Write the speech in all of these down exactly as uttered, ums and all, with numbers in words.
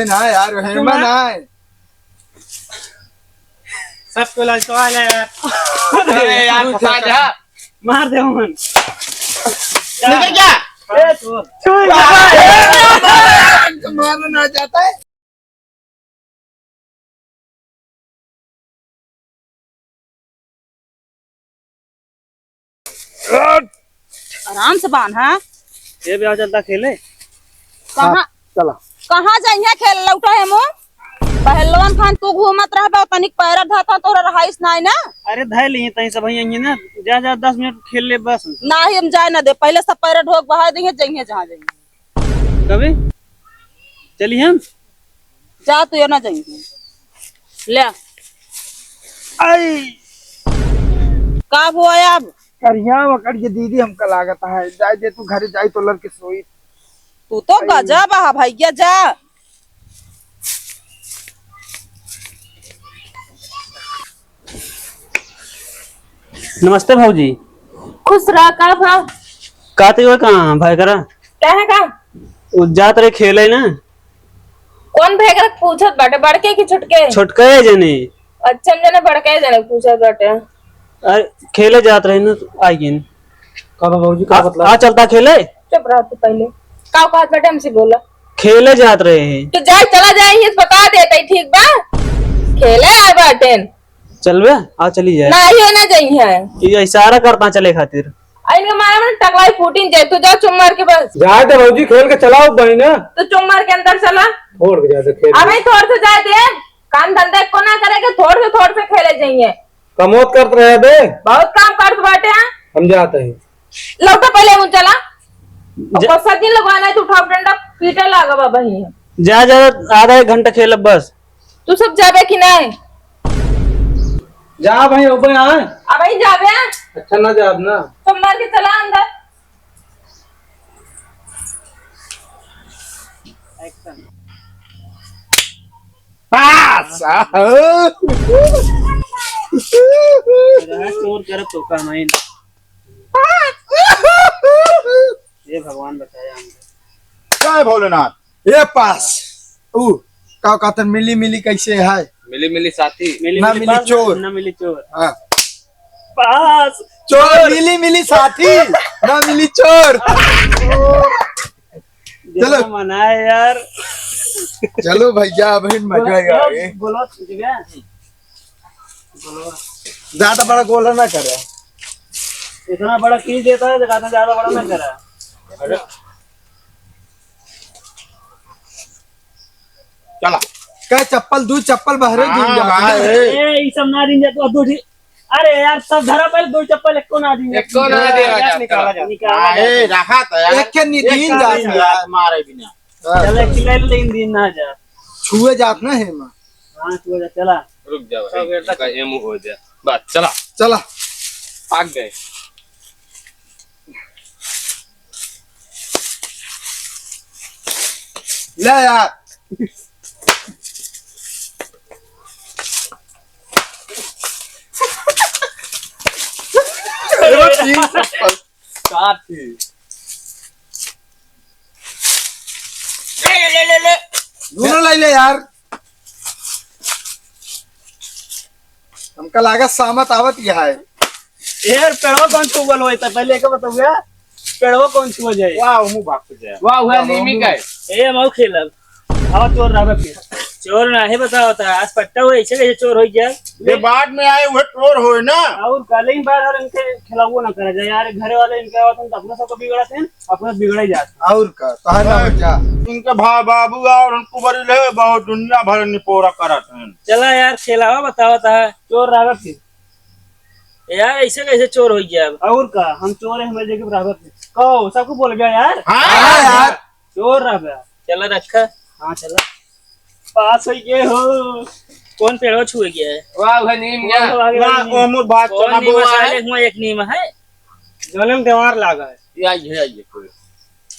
ना यार, हेमा ना है। सबको ललचवा ले यार। अरे यार, फंसा जा। मार दे हमन। निकल जा। ए, छोड़। मारना चाहता है। आराम से बांध, हाँ? ये भी आ चलता खेले। कहाँ? हाँ, चला। कहाँ जाइहे खेल लौटा है मो? पहलवान खान तू घूमत रहबे, तनिक पैर धरता तोरा रहाइस नाई ना। अरे धर लिए तहीं सब यहीं ना, जा जा दस मिनट खेल ले बस। नाही हम जाए ना दे, पहले सब पैर ढोक बहा देंगे, जइहे जहाँ जइहे। कभी चली हम। जा तू ये ना जाइए। ले। आई। का हुआ अब? करिया वकड़ के दीदी हमका लागत है। जाए दे तू घरे जाई तो लड़के सोई। तू तो गजब है भैया, जा। नमस्ते भौजी। खुश रह, का भा? का तो कहाँ भाई करा? का है का? उ जात रहे खेले ना। कौन भाई करा पूछत बाटे, बड़के की छोटके? छोटके जने। अच्छा, हम जने बड़के जने पूछत बाटे। अरे खेले जात रहे ना, आई गेन। का बा भौजी, का आ, मतलब? आ चलता खेले। चुप रह तू पहले। का कहत बाटे हमसे बोला? खेले जात रहे हैं। तो जाए, चला जाए, ये बता देते, ठीक बा? खेले आए बाटेन। चलबे, आ चली जाए। नाही हो ना जइहे। ये इशारा करता चले खातिर। आ इनके मारे में टकलाई फूटिन जाए, तू जा चुम मार के बस। जाए तो भौजी खेल के चलाओ बहिना। तो चुम मार के अंदर चला। छोड़ के जाए तो खेल। अबे थोड़ से जाए दे, काम धंधा को ना करे के, थोड़ से, थोड़ से खेले जाइए। कमोत करत रहे बे। बहुत काम करत बाटे, हाँ? हम जाते हैं। लौटा पहले उन चला। और जा- गुस्सा जिन लगवाना है, तू उठाओ डंडा, पीटे लागा बाबा ही। जा, जा, आधा एक घंटा खेलब बस। तू सब जाबे कि नहीं? जा भाई, अब यहाँ। अब ही जाबे। अच्छा ना जाब ना। तो मार के चला अंदर। Action। पास। रहा चोर करब तो का नहीं। हे भगवान बचाया हमके। जय भोलेनाथ। ये पास। ऊ, का कहतन, मिली मिली कैसे है? मिली मिली साथी। मिली ना मिली मिली पास, चोर। ना मिली चोर। हाँ। पास। चोर, मिली मिली साथी, ना मिली चोर। चलो। जैसा मनाए यार। चलो भैया, अभी मजा आएगा। बोलो, बोलो, ठीक है। ज्यादा बड़ा गोला ना करे। इतना बड़ा खींच देता है, ज्यादा, ज्यादा बड़ा ना करे। अरे। चला। कह चप्पल, दू चप्पल बहरे हाँ, दिन जा। हाँ, ए। ए, ई सब ना दिन जा, तू अब दू ठी-, अरे यार, सब धरा पहले, दू चप्पल एको ना दिन जा। एको ना दिन जा, निकाला जा। निकाला जा। ए, रहा तो यार। एक के नी एक दिन का जा दिन यार। मारे बिना। हाँ। चल, एक किलो लेकिन दिन ना जा। छुए जात ना है माँ। हाँ, छुए जा, चला। रुक जा भाई, सब बेटा इनका एम हो जा। बस, चला। चला। भाग गए। ले यार। अरे, तीन सौ। काफी। ले, ले, ले, ले, ले। दोनों लाई ले यार। हमका लागा सामत आवत ही है। यार, पेड़वा कौन छुअल होई त पहले के बताओ यार। पेड़वा कौन छुआ जाए? वाह, मुंह भाग जाए। वाह, वह नीमी का है। ए, हम खेलब। आवा चोर रहा फिर। चोर ना है, बताओ ता, आज पट्टा हुआ, ऐसे कैसे चोर हो गया? ये बाद में आए, वह चोर होए ना। और कल ही बार और इनके खिलाफ वो ना करा जाए यार, घरे वाले इनके आवत हैं, तो अपना सबको बिगड़त हैं, अपना बिगड़ा ही जात हैं। और का, तहार ना हो जा। इनके भा-, बाबू और उनको बड़ी ले, बहुत दुनिया भर निपोरा करत हैं। चला यार, खेलावा बतावा ता। चोर रहा फिर। यार, ऐसे कैसे चोर हो गया अब? और का, हम चोर हैं, हमारे जगह बराबर थे। कहो, सबको बोल गया यार। हाँ, हाँ, यार। यार। चोर रहा बे। चला रखा। हाँ, चला। पास हो गए हो। कौन पेड़वा छुए गया है? वाह, वह नीम गया। वाह, वाह, वाह, वाह, नीम। ओमर बात कौन चला नीम बोआ है? साले हुआ एक नीम है। जन्म देवार लागा है। ये आइए, आइए, कोई।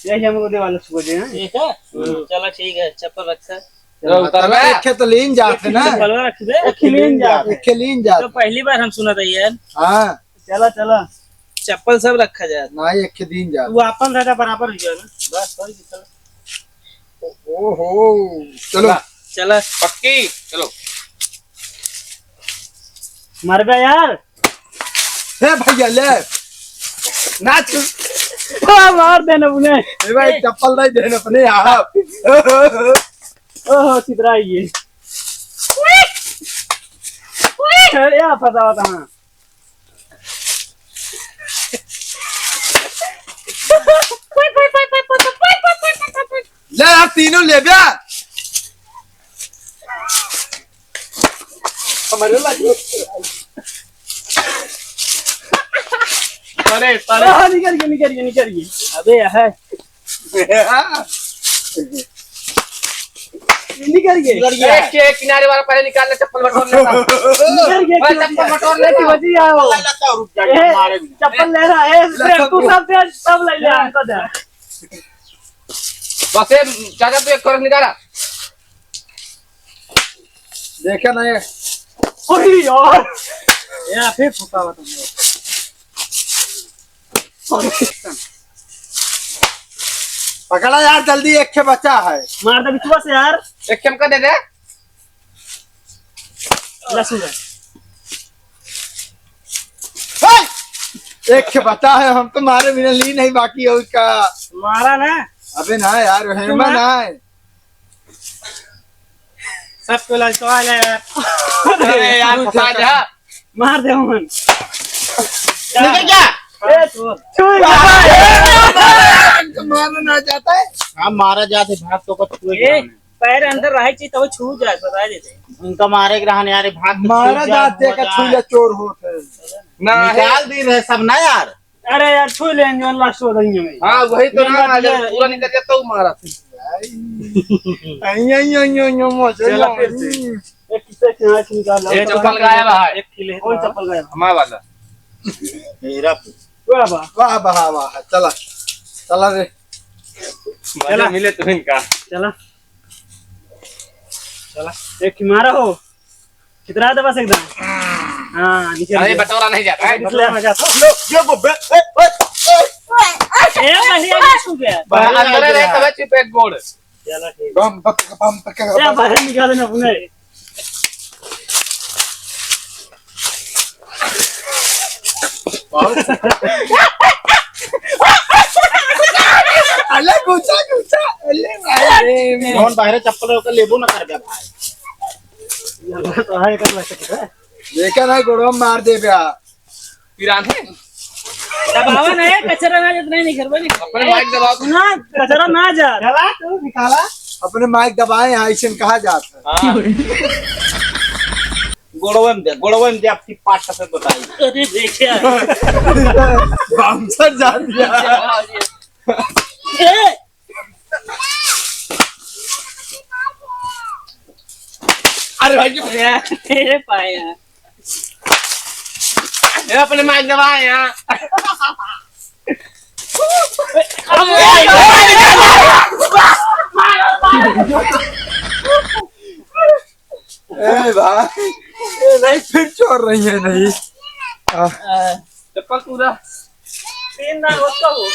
यही हमको देवाल छुए दे हैं। ठीक है? हम्म। चला, ठीक है, चप्पल रखा। चलो, उतर बे। एक खेत लीन जात है ना। चप्पलवा रख दे। एक लीन जात है। एक लीन जात तो है। पहली बार हम सुना था यार। हाँ। चला, चला। चप्पल सब रखा जाए। ना, एक के दिन जा। वो अपन रहता बराबर हो जाए ना। बस, वही तो चला। ओहो, चलो। चला। पक्की, चलो। मरबे यार। हे भैया, ले। नाच। हाँ, मार देना उन्हें। ए भाई, चप्पल नहीं देना अपने आप। ओहो, चितरा ये। अरे, या फंसा हुआ था, हाँ। ले यार, तीनों ले बे। हमारे लगे। अरे, अरे। आ, निकल गया, निकल गया, निकल गया। अबे, है। निकल गया। निकल गया। एक, एक किनारे वाला पहले निकाल ले, चप्पल बटोर लेता। निकल गया, भाई, निकल चप्पल गया। बटोर लेता। बची आओ। चप्पल ले लेता, रुक जा, ए, मारे भी। चप्पल ले रहा है, ले, तू सब दे, सब ले ले, हमको दे। बस ये चाचा, तू एक करक निकाला। देखे ना ये। अरे यार। ये फिर फुकावा तुमने। पकड़ा यार, जल्दी, एक खे बचा है। मार दे बिचवा से यार। एक खे हमका दे दे। लहसुन है। हे! एक खे बचा है, हम तो मारे बिना ली नहीं, बाकी और का। मारा ना। अबे ना यार, हेमा ना। ना है। सबको ललचवा ले यार। अरे यार, फंसा दे, हाँ। मार दे हमन। निकल गया। ए, छू, छू, मारना जाता है। हाँ, मारा जाते, भाग तो कुछ छुए ए, क्या हमने? पैर अंदर रहे चाहिए, तब छू जाए, बता देते। उनका मारे के रहने यार, भाग तो मारा छू जाए, जाते का छू जा, चोर होत है। ना, निकाल दी रहे सब ना यार। अरे यार, छू ले, जौन लास्ट हो रही है। हाँ, वही तो ये ना, बात अगर ये पूरा निकल जाता, वो मारा। आई, आई, आई, आई, आई, मजा चला आ फिर से। गई। एक किस्सा के यहाँ से निकाल लो। ये चप्पल गायब है। एक किले। कौन चप्पल गायब? हमारा वाला। मेरा। वाह, वाह। वाह, वाह, वाह, चला। चला रे। मजा चला। मिले तो इनका। चला। चला। एक मारा हो। चितरा दे बस एकदम। हाँ, निकल अरे, गया। बटोरा नहीं जाता है। निकल आ जाता। लो, ये वो बे-, ए, ए, ए। ए, बढ़िया, ये छू गया। बाहर अंदर रहे, तब चुप एक गोड़। चला, ठीक। बम, बक, बम, बक, या, बम। बाहर निकाल देना अपने। अले, घुसा, घुसा, अले, भाई। कौन बाहर चप्पल होकर लेबो ना कर गया भाई। ये तो है, कर सकते हैं। देखा ना, गोड़वा मार दे बे। पिरान है। दबावा ना है, कचरा ना जात नहीं, नहीं घर में नहीं। अपने माइक दबाओ। ना, कचरा ना जा। चला, तू निकाला। अपने माइक दबाए, यहाँ ऐसे कहा जाता है। हाँ। गोड़वे में दे, गोड़वे में दे, आपकी पाठ का सब बताइए। अरे देखिए। बाउंसर जान दिया। ए! अरे भाई, ये ये पाया। ये अपने माइक दबाए यहाँ। ए भाई, ये नहीं फिर चोर रही है नहीं। आ। चप्पल पूरा। तीन दान होत का हो?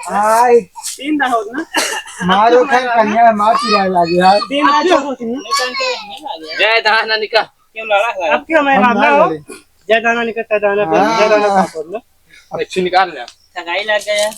हाय। तीन दान होत ना? मारो खान कन्या मार पिराए लागे यार। तीन दान चोर होत ना? जय दाना निका। क्यों लड़ा है? अब क्यों मैं हम मारना ना हो? लड़े। जय दाना निका, जय दाना पे, हाँ। जय दाना पापड़ ना। अच्छी निकाल ले। ठगाई लग गया।